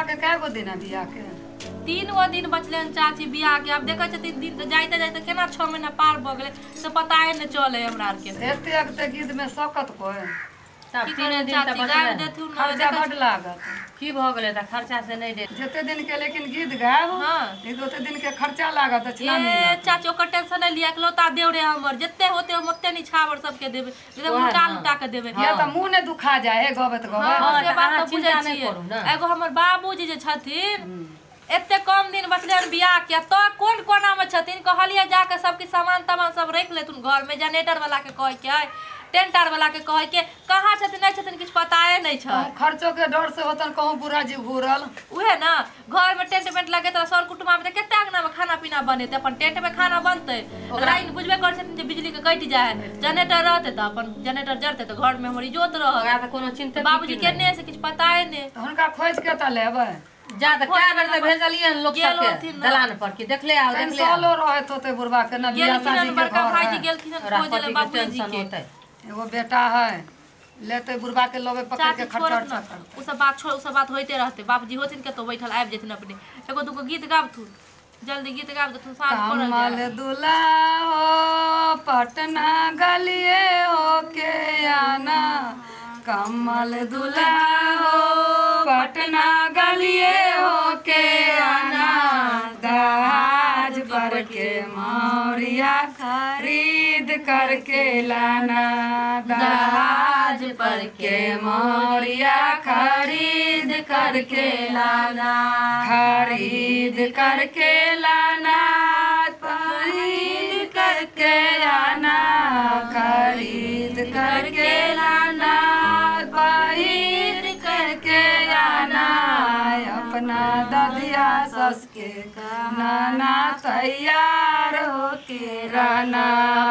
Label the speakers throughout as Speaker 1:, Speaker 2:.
Speaker 1: के कै गो दिन है बियाह के?
Speaker 2: 3 गो दिन बचले हन चाची बियाह के। अब देखै छथिन दिन तऽ जाइते जाइते केना 6 महीना पार भऽ गेलै से पताए नहि चले हमरा आरके।
Speaker 1: एते एते गीत में सकत कोइ?
Speaker 3: तब 3 दिन तऽ बचले,
Speaker 1: खर्चा बड लागत।
Speaker 3: की भऽ गेलै तऽ खर्चा से नहि दे
Speaker 1: जते दिन के, लेकिन गीत गायब
Speaker 2: हां
Speaker 1: ओते दिन के खर्चा लागत।
Speaker 2: ए चाची ओकर टेंशन नहि लिया, एकलौता देवरे हमर, जते होते हम ओते निछावर सबके देबै, एकदम लुटा लुटा के देबै।
Speaker 1: या तऽ मुंह ने दुखा जाए हे गबत गबत।
Speaker 2: हां से बात तऽ बुझै छियै। एगो हमर बाबूजी जे छथिन एते कम दिन बचले हन बियाह के, तो कोन कोना में छथिन? कहलिए जाके सबके सामान तामान सब रख लेथुन घर में, जनरेटर वाला के कह के, टेंट आर वाला के कह के। कहाँ छथिन नहीं छथिन किछु पताए नहीं छै।
Speaker 1: खर्चो के डर से होतन कहूँ बुरा जी घूरल।
Speaker 2: उहे ना घर में टेंट वेंट लगे त सर कुटुंब आबे कते अंगना में खाना पीना बनेते, अपन टेंट में खाना बनते। लाइन बुझबे कर छथिन जे बिजली के कटि जाए, जनरेटर रहते त अपन जनरेटर जरते त घर में हमर इजोत रहत।
Speaker 3: ओकरा कोनो चिंता
Speaker 2: बाबूजी केने से किछु पताए नहीं।
Speaker 1: हुनका खोज के त लेबै
Speaker 3: जा त कै बेर त भेजलियै लोक सबके दलान पर कि देखले आओ देखले आओ।
Speaker 1: सालो रहत होते बुढ़वा के ना बियाह शादी के।
Speaker 2: बड़का भाईजी गेलखिन खोज ले बाबूजी के।
Speaker 1: एगो बेटा है लेते बुढ़वा के लबे पकड़ के खर्चा उर्चा करते।
Speaker 2: उ सब बात छोड़, उ सब बात होइते रहते। बाबूजी होथिन के तो बैठल आबि जेथिन अपने। एगो दूगो गीत गाबथुन, जल्दी गीत गाब देथुन साँझ पड़ल।
Speaker 1: कमल दुल्हा हो पटना गलिए हो के आना, कमल दुल्हा हो पटना गलिए हो के आना, दहाज पर के मौरिया खरीद करके लाना, दहाज पर के मौरिया खरीद करके लाना, खरीद करके लाना, खरीद करके आना, खरीद करके लाना, खरीद करके आना, अपना ददिया सस के नाना तैयार होके रहना,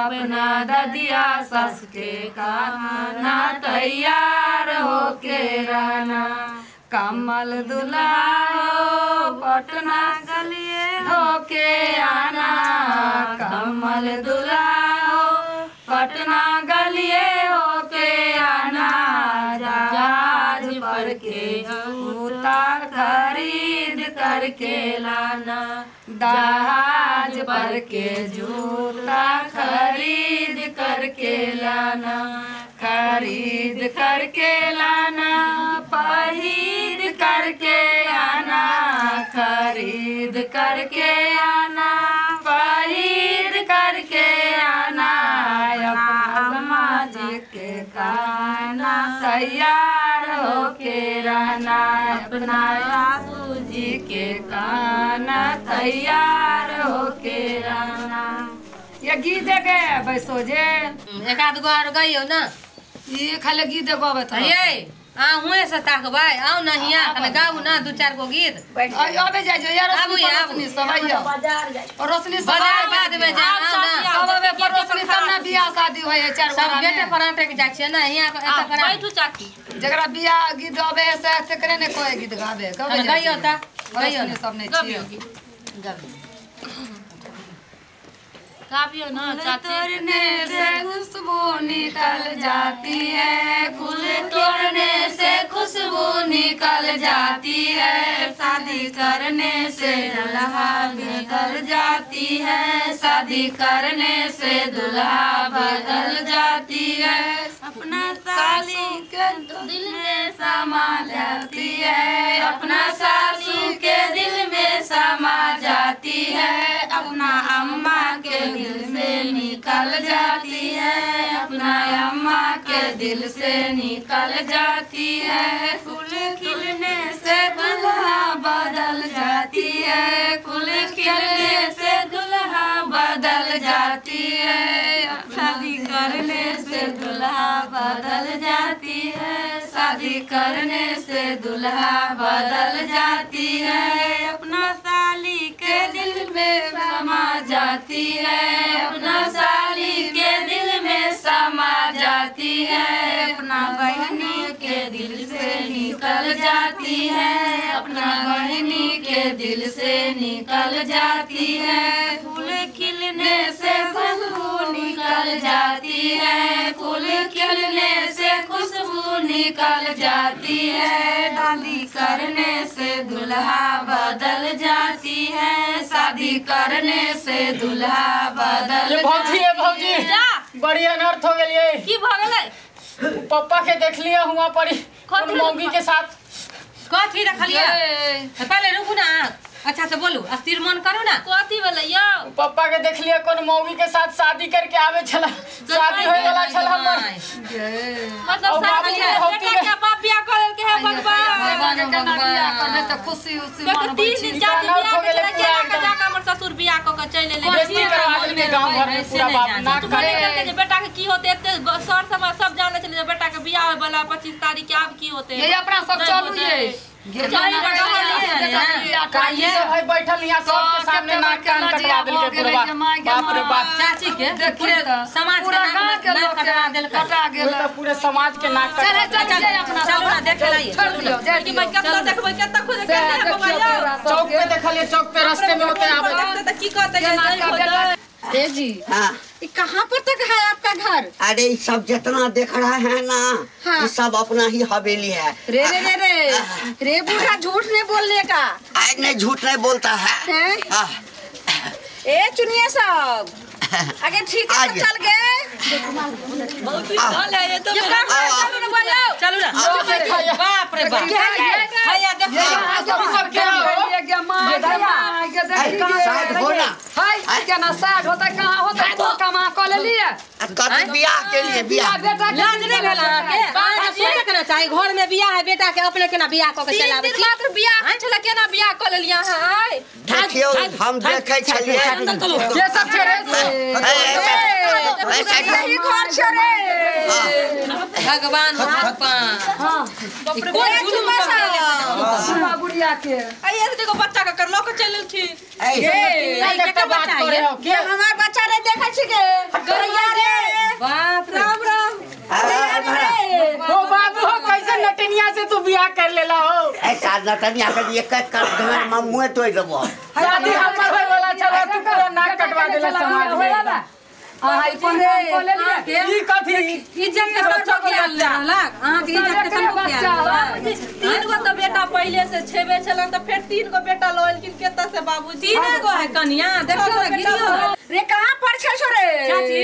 Speaker 1: अपना ददिया सस के नाना तैयार होके रहना, कमल दुल्हा हो पटना गलिए होके आना, कमल दुल्हा हो पटना गलिए होके आना, जहाज पर के जूता खरीद करके लाना, दहाज पर के जूता खरीद करके लाना, खरीद करके लाना, खरीद करके आना, खरीद करके आना, खरीद करके आना, अपना समाज के खाना तैयार होके रहना, अपना सासू जी के खाना तैयार होके रहना। ये गीत के बैसो जे
Speaker 3: एक आध गो आर गइयो ना,
Speaker 1: ये खाली गीत गबत
Speaker 3: है। ये अहुए से ताकबै आउ ना हिया कने गाउ ना दू चार गो गीत।
Speaker 1: अबे जाइ जो यार रोशनी सब आइयो
Speaker 4: बाजार जाइ
Speaker 1: रोशनी सब
Speaker 3: बाजार बाद में जा आउ ना
Speaker 1: सब अबे पर रोशनी तब ना बियाह शादी होय है। चार
Speaker 3: सब गेटे पर आटे के जाइ छियै ना हिया एत करा
Speaker 2: बैठू चाची।
Speaker 1: जकरा बियाह गीत अबे से तेकरे ने कोई गीत गाबे गबे
Speaker 3: गइयो त गइयो
Speaker 1: सब नै छियै
Speaker 3: गाबियो
Speaker 2: गाबियो ना चाची।
Speaker 1: तोड़ने से खुशबू निकल जाती है, फूल तोड़ने से खुशबू निकल जाती है, शादी करने से दुल्हा बदल जाती है, शादी करने से दुल्हा बदल जाती है, अपना सासू के दिल में समा जाती है, अपना सासू के दिल में समा जाती है, अपना अम्मा के दिल से निकल जाती है, अपना अम्मा के दिल से निकल जाती है, फूल खिलने से दुल्हा बदल जाती है, फूल खिलने से दुल्हा बदल जाती है, शादी करने से दुल्हा बदल जाती है, शादी करने से दुल्हा बदल जाती है, अपना साली के दिल में समा जाती है, अपना साली के दिल में समा जाती है, अपना बहनी के दिल से निकल जाती है, अपना बहनी के दिल से निकल जाती है, फूल खिलने से खुशबू निकल जाती है, फूल खिलने से खुशबू निकल जाती है, शादी करने से दुल्हा दुल्हा बदल जाती है, शादी करने से दुल्हा बदल।
Speaker 4: भौजी भौजी बड़ी अनर्थ हो गेलिए।
Speaker 2: की भ गेलै?
Speaker 4: पप्पा के देख लिया हुआ पड़ी मौगी के साथ।
Speaker 3: कथी रखलिए? पहले रुकू ना, अच्छा से बोलू, अस्थिर मन करू ना।
Speaker 2: कथी भेलै यौ?
Speaker 4: पप्पा के देख लिया कोन मौगी के साथ शादी करके आवे छला, शादी होय वाला छल हमर।
Speaker 2: मतलब शादी बेटा के बाप बियाह कर लेलके है। भगवान
Speaker 1: के केना बियाह करबे त खुशी उसी मनबै छी।
Speaker 2: 3 दिन चार दिन बियाह के केना के जाके हमर ससुर बियाह क के चलि एलै।
Speaker 4: बेइज्जती करवा देलके गांव घर में पूरा बाप नाक
Speaker 2: करे के बेटा के की होते। एते सर समाज सब जाने छलै जे बेटा के बियाह होय वाला 25 तारीख के, आब की होते?
Speaker 1: ये अपना सब चलू ये
Speaker 4: ये सब है बैठल यहाँ सबके सामने नाक कान कटवा देलके पूरा। बाप रे बाप,
Speaker 3: चाची के पूरे समाज के नाक कटवा देलके।
Speaker 1: कटा गेल
Speaker 4: त पूरे समाज के नाक कटवा।
Speaker 3: चलू ना देख लाइए।
Speaker 2: कि मैं कत देखबै कत खुद के
Speaker 4: चौक पे देखलिए, चौक पे रास्ते में होते आवे
Speaker 2: त की कहते जे
Speaker 5: ए जी।
Speaker 6: हाँ,
Speaker 5: ये कहाँ पर तक है आपका घर?
Speaker 6: अरे ये सब जितना देख रहा है ना,
Speaker 5: हाँ।
Speaker 6: ये सब अपना ही हवेली है।
Speaker 5: रे रे रे रे रे बूढ़ा, झूठ नहीं बोलने का।
Speaker 6: नहीं झूठ नहीं बोलता है, है?
Speaker 5: ए चुनिए सब आगे ठीक है तो चल गए।
Speaker 3: चलू ना। बाप रे बाप, भैया देखो
Speaker 4: सब क्या हो
Speaker 1: हाय केना साग होता कहां होता तो कमा क लेलिए।
Speaker 6: कथी बियाह के लिए? बियाह
Speaker 1: बेटा
Speaker 3: लाज नहीं भेल अहाँके? अहाँ सोचे के ना चाही, घर में बियाह है बेटा के, अपने केना बियाह क के चलाबै छी?
Speaker 2: मात्र बियाह छला, केना बियाह क लेलिए अहाँ?
Speaker 6: देखियौ हम देखै छलिए
Speaker 4: के सब छै रे।
Speaker 5: यही घर छै रे।
Speaker 3: भगवान भगवान, हां कोन जुलुम कर
Speaker 1: बुढ़िया के।
Speaker 2: ए देखो बच्चा के कर लो के चल लेलखिन।
Speaker 6: ए
Speaker 4: ए बात करे हो
Speaker 5: के? हमार बच्चा रे देखै छी के गैया रे।
Speaker 3: बाप रे
Speaker 5: राम राम।
Speaker 4: हो बाबू हो, कैसे नटनिया से तू बियाह कर लेला हो?
Speaker 6: ऐसा नटनिया के लिए कट कर तुम्हारे मुंह तोड़ देबो।
Speaker 4: शादी हमर होय वाला छला, तू पूरा नाक कटवा देला समाज में।
Speaker 1: अहाँ ई कोन काम क लेलिए?
Speaker 4: ई कथी
Speaker 3: इज्जत के बच्चा के लाग अहाँ के इज्जत के तनको के
Speaker 2: 3 गो त बेटा पहिले से छेबे छलन त फेर 3 गो बेटा ललखिन केत से बाबूजी?
Speaker 3: 3 गो है कनिया, देखियो ना गिरियो
Speaker 5: रे कहां पर छै छोरे।
Speaker 3: चाची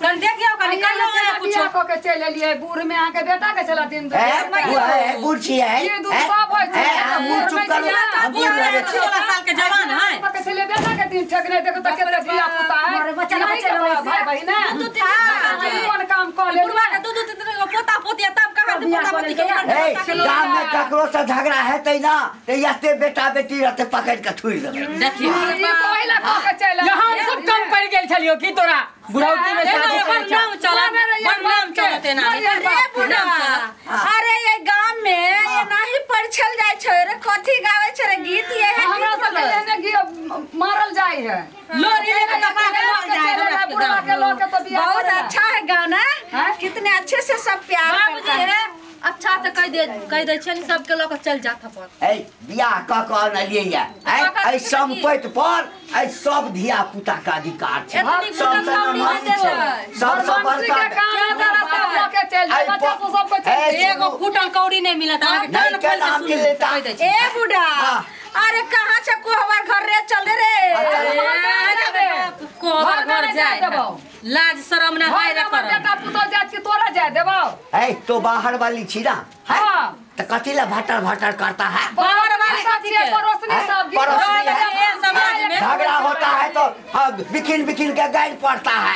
Speaker 3: कन देखियो कनी कहियो ना पूछो
Speaker 1: क के चल एलिए बूढ़ में अहाँ के बेटा के चला दिन
Speaker 6: दो है बूढ़ छी है
Speaker 1: ये दू सब होय छै।
Speaker 6: मुंह चुप करो,
Speaker 3: बूढ़ 16 साल के जवान है
Speaker 1: के चले बेटा के दिन ठेकने देखो त केते धिया पुता है।
Speaker 5: मारे बच्चा बच्चा
Speaker 1: भाई बहिना कोन काम क ले
Speaker 2: बुढ़वा के दू दू तीन गो पोता पोती, तब कहां से पोता पोती के?
Speaker 6: गांव में ककरो से झगड़ा हेतै ना त एते बेटा बेटी रहते पकड़ के थुइ देबै।
Speaker 3: देखियो
Speaker 1: ई पहिला क के चल
Speaker 4: यहाँ हम सब कम पड़ गेल छलियो की तोरा बुढ़ौती में शादी
Speaker 3: बड़ नाम चलत, बड़ नाम चलत ना
Speaker 5: रे बुढ़ा। अरे ये गांव में ये नाही परछल जाय छै रे, कथी गावे छै रे गीत? ये है
Speaker 1: हमरा सब के एने मारल जाय है
Speaker 3: लोरी लेके तपा के मर जाए
Speaker 1: है बुढ़वा के लो के तो बियाह।
Speaker 5: बहुत अच्छा है गाना, कितने अच्छे से सब प्यार करता है।
Speaker 2: अच्छा से कह दे छनि सबके ल के चल जात अपन।
Speaker 6: ए बियाह क क अनलिए या ए संपत्ति पर ए सब धिया पुता का अधिकार छै। सब सब बड़का
Speaker 1: के चल जाए बच्चा सब को चल।
Speaker 3: एगो फूटल कौड़ी नहीं मिलत अहाँ के कान खोल के सुन कह दै छी।
Speaker 5: ए बूढ़ा, अरे कहां से कोहबर घर रे चल रे?
Speaker 3: कोहबर घर जाए लाज शरम ना है रे कर।
Speaker 1: बेटा पुतो जात की तोरा जाए देबो।
Speaker 6: ए तो बाहर वाली छी ना
Speaker 1: हां,
Speaker 6: त कथी ला भटर भटर करता है?
Speaker 3: बाहर वाली कथी के?
Speaker 1: पड़ोसनी सब
Speaker 6: पड़ोसनी
Speaker 3: समाज में
Speaker 6: झगड़ा होता है तो बिखिन बिखिन के गाल पड़ता है।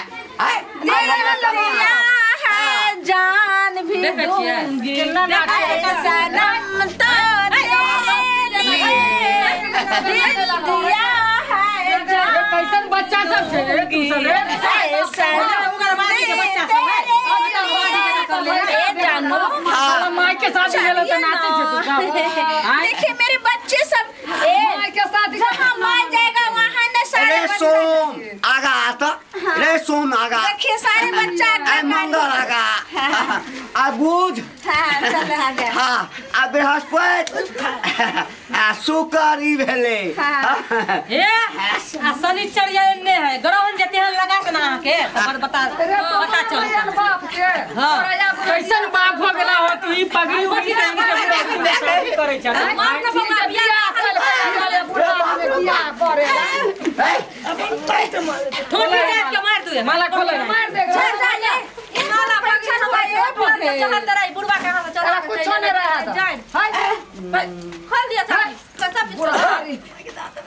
Speaker 5: है जान भी दूंगी सनम तो तेरे लिए दिल दिया है जान।
Speaker 4: कैसन बच्चा सब छै रे तू सब रे?
Speaker 5: सनम
Speaker 4: माई के साथ गेलो त नाचे छै तू सब।
Speaker 5: देखिए मेरे बच्चे सब
Speaker 1: माई के साथ
Speaker 5: जहां माई जाएगा वहां न सारे।
Speaker 6: रे सोम आगा आता, रे सोम आगा,
Speaker 5: देखिए सारे बच्चा
Speaker 6: आ मंगल आगा, आ बुध,
Speaker 5: हां चल आगे,
Speaker 6: हां आ बृहस्पति, आ शुक्र ई भेलै।
Speaker 3: ए आ शनिचर एने है ग्रहण जते हन लगा के ना अहाँ के खबर बता पता चल
Speaker 1: बाप के।
Speaker 3: हां
Speaker 4: कैसन बाप हो गेला हो तू? ई पगड़ी उगड़ी टांगी के पूरा शादी करै छ।
Speaker 2: मार के बाबा बियाह
Speaker 3: दे
Speaker 4: माला खोले
Speaker 7: मार दे
Speaker 2: चल जा ये माला परीक्षण हुआ ये चहत रही बुढ़वा के हाथ चला
Speaker 7: कुछ नहीं रहा
Speaker 2: जान
Speaker 7: हाय
Speaker 2: खोल दिया चाबी सब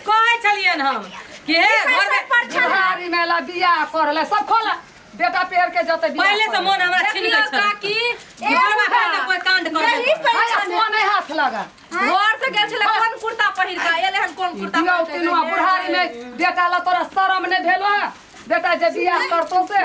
Speaker 3: कहै छलियन हम कि हे घर में
Speaker 7: बुढ़ारी मेला बियाह करले सब खोला बेटा पेड़ के जते बियाह
Speaker 3: पहले से मन हमरा छिन गेल छल
Speaker 2: काकी
Speaker 3: बुढ़वा के कोई कांड कर
Speaker 5: यही
Speaker 7: हाय तो नहीं हाथ लगा
Speaker 2: घर से गेल छले कोन कुर्ता पहिर के एले हन कोन कुर्ता
Speaker 7: दियौ तीनुआ बुढ़ारी में बेटा ला तोरा शरम नहीं भेलो बेटा जे बियाह करतो से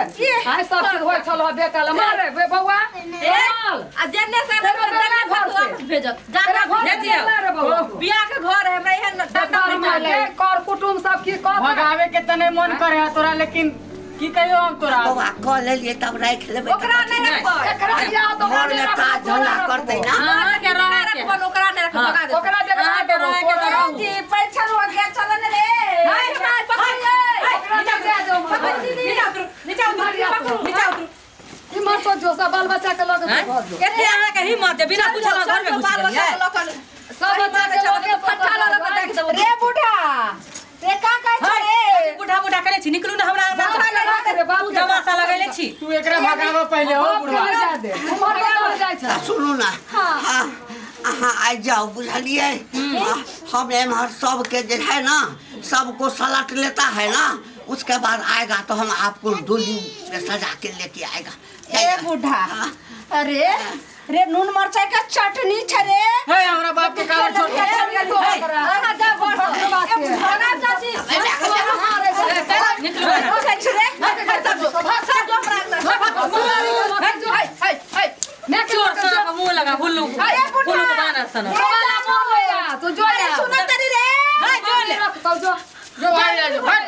Speaker 7: हाय सब चीज होय छल बेटा ला मारे बे बौआ
Speaker 2: आ जेने से
Speaker 7: तेरे घर से
Speaker 2: भेजत जा
Speaker 7: तेरा घर
Speaker 3: भेजियो।
Speaker 7: रे बौआ
Speaker 2: बियाह के घर है हमरा एहन डंडा
Speaker 7: के कर कुटुम सब की कर
Speaker 4: भगावे के तने मन करे है तोरा लेकिन की कहियो हम तोरा
Speaker 6: बौआ कह लेलिए तब राखि लेबै
Speaker 2: ओकरा नहीं रखबै
Speaker 7: एकरा बियाह तो
Speaker 6: घर में काज धंधा करतै ना
Speaker 3: अहाँ के रहे के
Speaker 2: रखबन ओकरा नहीं रखबै भगा दे
Speaker 7: ओकरा जगह
Speaker 3: अहाँ के रहे के
Speaker 7: तोरा
Speaker 3: रहू।
Speaker 5: जी परीक्षण हो गया चलन रे
Speaker 2: हाय हाय पकड़िए
Speaker 7: ओकरा जगह दे
Speaker 2: पकड़ दीदी
Speaker 3: नीचा उतरू नीचा उतरू नीचा उतरू
Speaker 7: ई मत सोच जो सब बाल बच्चा के लगे घर जो
Speaker 3: एते अहाँ के हिम्मत जे बिना पूछल घर में घुस
Speaker 2: बाल
Speaker 3: गेलियै
Speaker 2: बच्चा के
Speaker 7: सब बच्चा के लगे
Speaker 2: फट्टा लगा के देख देबो
Speaker 5: रे बूढ़ा रे का कहै छै रे
Speaker 3: बूढ़ा बूढ़ा करे छी निकलू ना हमरा अंगना
Speaker 7: रे बाप
Speaker 3: से तमाशा लगैले छी
Speaker 4: तू एकरा भगावा पहले हो
Speaker 7: बाप के
Speaker 4: बुढ़वा
Speaker 7: ले जा दे उमर के जाइ छै
Speaker 6: सुनू ना हाँ अहाँ आबि जाओ बुझलिए हम एम्हर सबके जे है ना सबको सलट लेता है ना उसके बाद आएगा तो हम आपको डोली में सजा के लेके आएगा
Speaker 5: ए बूढ़ा अरे रे नून मरचाई का चटनी छ रे
Speaker 4: हे हमरा बाप के कारण छोड़
Speaker 2: अहाँ जा घर से भगा चाची
Speaker 3: निकलू ना
Speaker 5: खाइ छ रे
Speaker 2: सब जो हमरा
Speaker 3: चोर सन मुंह लगा हुल्लू हुल्लू के बानर सन
Speaker 7: तू जो
Speaker 5: अरे सुन तरी रे
Speaker 3: हाय जो ले
Speaker 7: रख तो जो
Speaker 4: जो आ जा जो हट